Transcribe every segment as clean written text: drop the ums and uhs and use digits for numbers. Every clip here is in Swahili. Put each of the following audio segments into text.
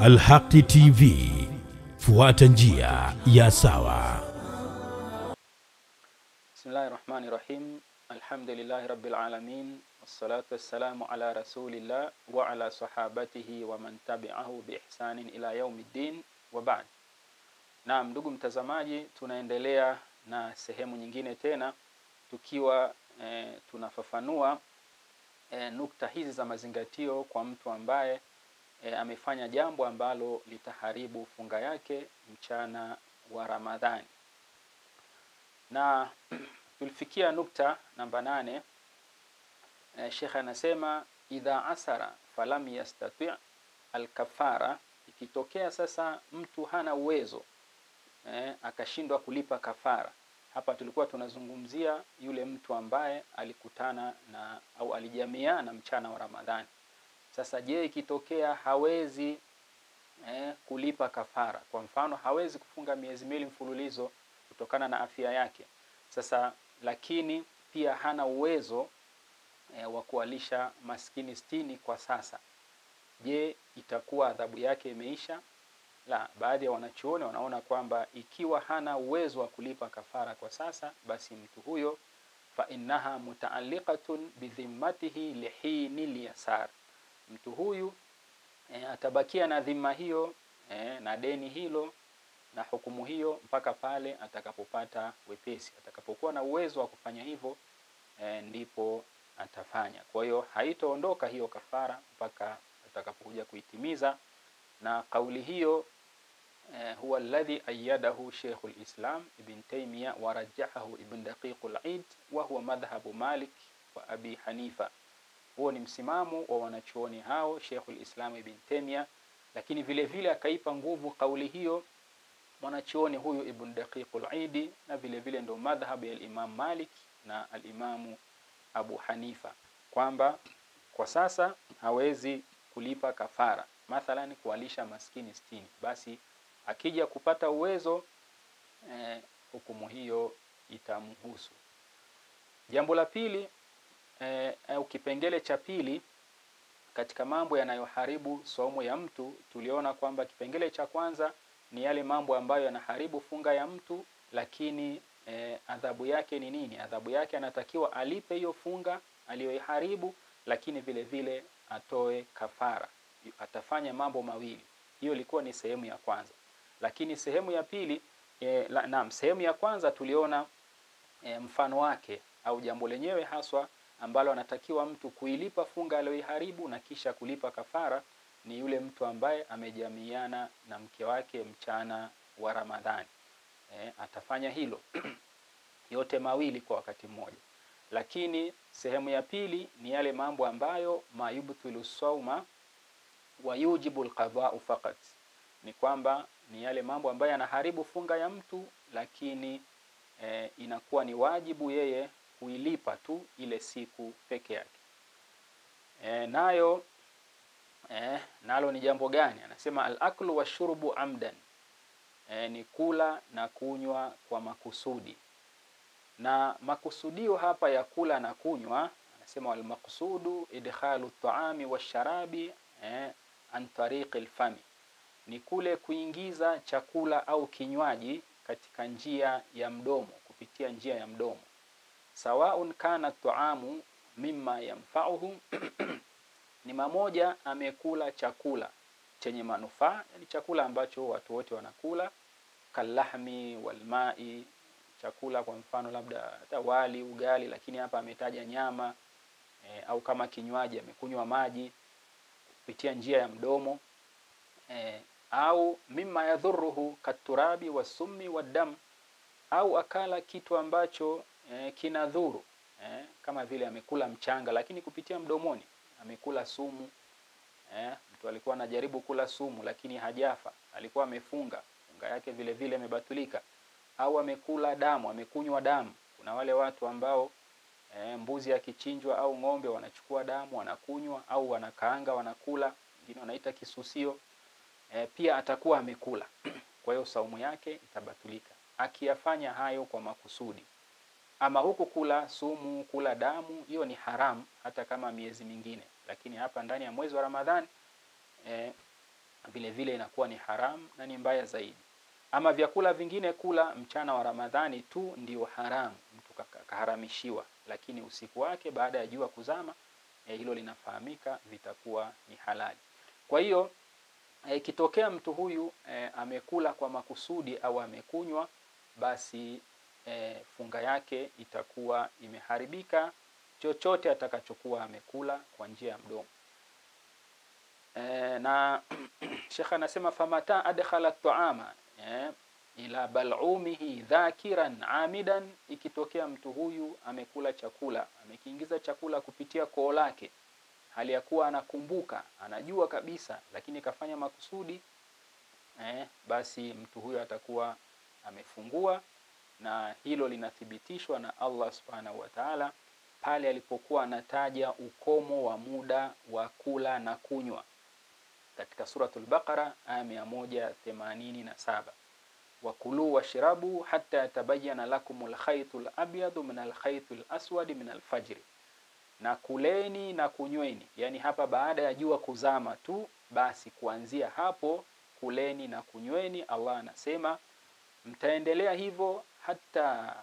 Al-Haqq TV, fuata njia ya sawa. Bismillahirrahmanirrahim. Alhamdulillahi rabbil alamin. Wassalatu wassalamu ala rasulillah wa ala sahabatihi wa man tabi'ahu bi ihsanin ila yaumiddin wa ba'd. Naam, ndugu mtazamaji, tunaendelea na sehemu nyingine tena tukiwa tunafafanua nukta hizi za mazingatio kwa mtu ambaye amefanya jambo ambalo litaharibu funga yake mchana wa Ramadhani. Na tulifikia nukta namba 8. Sheikh anasema idha asara falam yastati' al-kafara, ikitokea sasa mtu hana uwezo akashindwa kulipa kafara. Hapa tulikuwa tunazungumzia yule mtu ambaye alikutana na au alijamiana mchana wa Ramadhani. Sasa je, ikitokea hawezi kulipa kafara, kwa mfano hawezi kufunga miezi miwili mfululizo kutokana na afya yake, sasa lakini pia hana uwezo wa kualisha maskini 60 kwa sasa, je, itakuwa adhabu yake imeisha? La, baadhi ya wanachuoni wanaona kwamba ikiwa hana uwezo wa kulipa kafara kwa sasa, basi mtu huyo fa innaha mutaalliqatun bidhimmatihi lihini liyasar, mtu huyu atabakia na dhima hiyo na deni hilo na hukumu hiyo mpaka pale atakapopata wepesi. Atakapokuwa na uwezo wa kufanya hivyo ndipo atafanya. Kwa hiyo haitaondoka hiyo kafara mpaka atakapokuja kuitimiza. Na kauli hiyo huwa alladhi ayyadahu Sheikh al-Islam Ibn Taymiyyah wa rajjahahu Ibn Daqiq al-Eid wa huwa madhhabu Malik wa Abi Hanifa. Huo ni msimamo wa wanachuoni hao Sheikh al-Islam Ibn Taymiyyah, lakini vile vile akaipa nguvu kauli hiyo mwanachuoni huyu Ibn Daqiq al-Eid, na vile vile ndo madhhabu ya Imam Malik na al-Imamu Abu Hanifa, kwamba kwa sasa hawezi kulipa kafara, mathalan kualisha maskini 60, basi akija kupata uwezo hukumu hiyo itamhusu. Jambo la pili au kipengele cha pili katika mambo yanayoharibu saumu ya mtu, tuliona kwamba kipengele cha kwanza ni yale mambo ambayo yanaharibu funga ya mtu, lakini adhabu yake ni nini? Adhabu yake anatakiwa alipe hiyo funga aliyoiharibu, lakini vile vile atoe kafara. Atafanya mambo mawili. Hiyo ilikuwa ni sehemu ya kwanza. Lakini sehemu ya pili sehemu ya kwanza tuliona mfano wake au jambo lenyewe haswa ambalo anatakiwa mtu kuilipa funga aliyoiharibu na kisha kulipa kafara ni yule mtu ambaye amejamiana na mke wake mchana wa Ramadhani. Atafanya hilo yote mawili kwa wakati mmoja. Lakini sehemu ya pili ni yale mambo ambayo mayubtilu sauma wa yujibu alqada'u faqat, ni kwamba ni yale mambo ambayo yanaharibu funga ya mtu, lakini inakuwa ni wajibu yeye kuilipa tu ile siku peke yake. Nayo nalo ni jambo gani? Anasema al-aklu washurbu amdan, ni kula na kunywa kwa makusudi. Na makusudio hapa ya kula na kunywa, anasema al-maqsudu idkhalu at-ta'ami wash-sharabi an tariqi al-fami, ni kule kuingiza chakula au kinywaji katika njia ya mdomo, kupitia njia ya mdomo. Sawaun kana at-ta'amu mimma yanfa'uhu ni mamoja amekula chakula chenye manufaa, yani chakula ambacho watu wote wanakula, kalahmi walmai, chakula kwa mfano labda hata wali, ugali, lakini hapa ametaja nyama, au kama kinywaji amekunywa maji kupitia njia ya mdomo, au mimma yadhuruhu katurabi wasummi wadam, au akala kitu ambacho kinadhuru, kama vile amekula mchanga lakini kupitia mdomoni, amekula sumu. Mtu alikuwa anajaribu kula sumu lakini hajafa, alikuwa amefunga, funga yake vile vile imebatulika. Au amekula damu, amekunywa damu. Kuna wale watu ambao mbuzi akichinjwa au ng'ombe wanachukua damu wanakunywa, au wanakaanga wanakula, wengine wanaita kisusio. Pia atakuwa amekula kwa hiyo saumu yake itabatulika akiyafanya hayo kwa makusudi. Ama huku kula sumu, kula damu, hiyo ni haramu hata kama miezi mingine, lakini hapa ndani ya mwezi wa Ramadhani vile vile inakuwa ni haram na ni mbaya zaidi. Ama vyakula vingine kula mchana wa Ramadhani tu ndio haramu, mtu kaharamishiwa, lakini usiku wake baada ya jua kuzama, hilo linafahamika, vitakuwa ni halali. Kwa hiyo ikitokea mtu huyu amekula kwa makusudi au amekunywa, basi funga yake itakuwa imeharibika, chochote atakachokuwa amekula kwa njia ya mdomo. Na Sheikh anasema famata adkhala at-ta'ama ila bal'umihi dhakiran amidan, ikitokea mtu huyu amekula chakula, amekiingiza chakula kupitia koo lake, hali ya kuwa anakumbuka, anajua kabisa, lakini kafanya makusudi, basi mtu huyu atakuwa amefungua. Na hilo linathibitishwa na Allah Subhanahu wa Ta'ala pale alipokuwa anataja ukomo wa muda wa kula na kunywa katika Suratul Baqara aya 187, wakulu washrabu hatta yatabayyana lakumul khaytul abyadu minal khaytil aswadi minal fajri, na kuleni na kunyweni, yani hapa baada ya jua kuzama tu, basi kuanzia hapo kuleni na kunyweni. Allah anasema mtaendelea hivyo hatta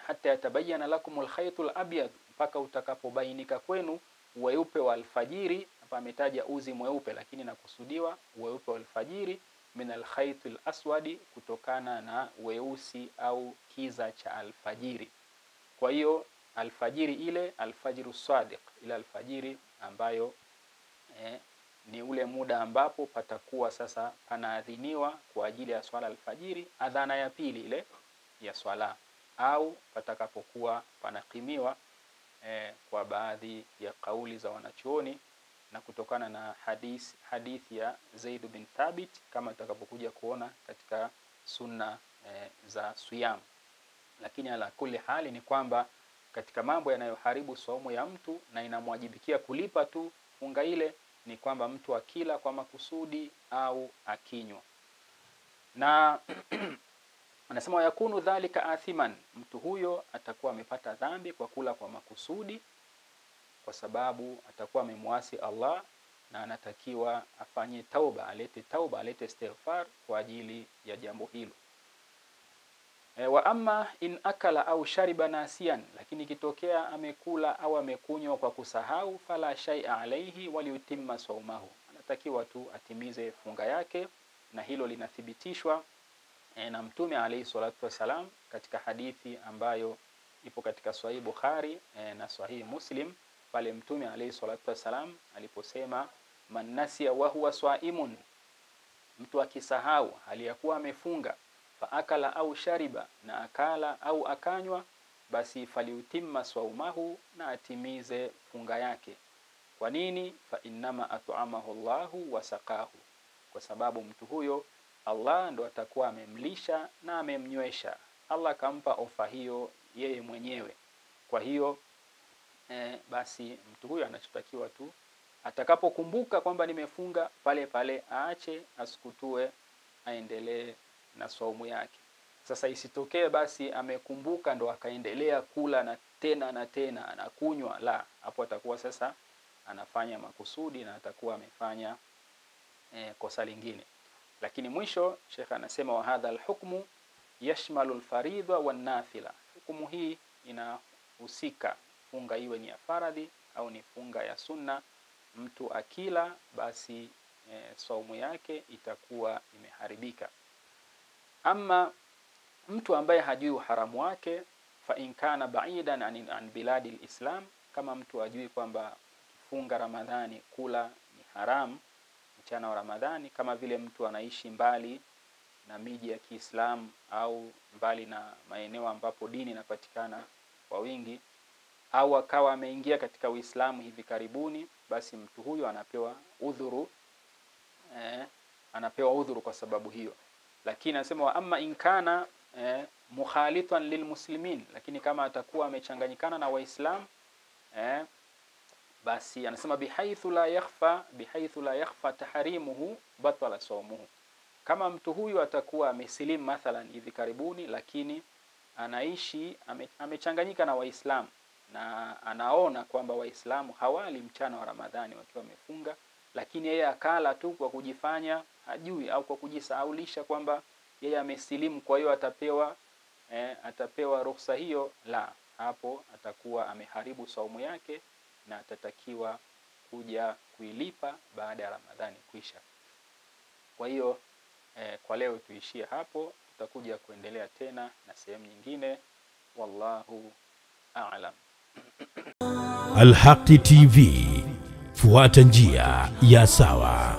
hatta yatabayyana lakumul khaytul abyad, mpaka utakapobainika kwenu weupe wa alfajiri. Hapa ametaja uzi mweupe, lakini nakusudiwa weupe wa alfajiri, minal khaytil aswadi, kutokana na weusi au kiza cha alfajiri. Kwa hiyo alfajiri ile alfajiru sadiq, ile alfajiri ambayo ni ule muda ambapo patakuwa sasa panaadhiniwa kwa ajili ya swala alfajiri, adhana ya pili ile ya swala, au patakapokuwa panakimiwa kwa baadhi ya kauli za wanachuoni, na kutokana na hadithi ya Zaid bin Thabit kama tutakapokuja kuona katika sunna za siyam. Lakini ala kulli hali ni kwamba katika mambo yanayoharibu saumu ya mtu na inamwajibikia kulipa tu funga ile ni kwamba mtu akila kwa makusudi au akinywa. Na anasema yakunu dhalika athiman, mtu huyo atakuwa amepata dhambi kwa kula kwa makusudi, kwa sababu atakuwa amemwasi Allah na anatakiwa afanye tauba, alete tauba, alete istighfar kwa ajili ya jambo hilo. Wa amma in akala au shariba nasian, lakini kitokea amekula au amekunywa kwa kusahau, fala shay'a alayhi waliutimma saumahu, anatakiwa tu atimize funga yake. Na hilo linathibitishwa na Mtume alayhi salatu wasalam katika hadithi ambayo ipo katika Sahih Bukhari na Sahih Muslim, pale Mtume alayhi salatu wasalam aliposema man nasiya wa huwa swaimun, mtu akisahau hali ya kuwa amefunga, fa akala au shariba, na akala au akanywa, basi faliutimma saumahu, na atimize funga yake. Kwa nini? Fa innama at'amahu Allahu wa saqahu, kwa sababu mtu huyo Allah ndo atakuwa amemlisha na amemnywesha. Allah kampa ofa hiyo yeye mwenyewe. Kwa hiyo basi mtu huyo anachotakiwa tu atakapokumbuka kwamba nimefunga, pale pale aache, asikutue, aendelee na saumu yake. Sasa isitokee basi amekumbuka ndo akaendelea kula na tena na tena na kunywa, la, hapo atakuwa sasa anafanya makusudi na atakuwa amefanya kosa lingine. Lakini mwisho Sheikh anasema wa hadha alhukmu yashmalu alfaridha wan nafila, hukumu hii inahusika funga iwe ni ya faradhi au ni funga ya sunna. Mtu akila basi saumu yake itakuwa imeharibika. Ama mtu ambaye hajui uharamu wake, fa in kana ba'idan an biladi alislam, kama mtu hajui kwamba funga Ramadhani kula ni haram mchana wa Ramadhani, kama vile mtu anaishi mbali na miji ya Kiislamu au mbali na maeneo ambapo dini inapatikana kwa wingi, au akawa ameingia katika Uislamu hivi karibuni, basi mtu huyo anapewa udhuru, anapewa udhuru kwa sababu hiyo. Lakini anasema wa amma in kana mukhalitan lilmuslimin, lakini kama atakuwa amechanganyikana na Waislamu, basi anasema bihaithu la yakhfa tahrimuhu batala sawmuhu. Kama mtu huyu atakuwa amesilimu mathalan hivi karibuni, lakini anaishi amechanganyika na Waislamu na anaona kwamba Waislamu hawali mchana wa Ramadhani wakiwa wamefunga, Lakini yeye akala tu kwa kujifanya hajui au kwa kujisahaulisha kwamba yeye amesilimu, kwa hiyo atapewa ruhusa hiyo, la, hapo atakuwa ameharibu saumu yake na atatakiwa kuja kuilipa baada ya Ramadhani kuisha. Kwa hiyo kwa leo tuishie hapo, tutakuja kuendelea tena na sehemu nyingine. Wallahu a'lam. Al-Haq TV, fuata njia ya sawa.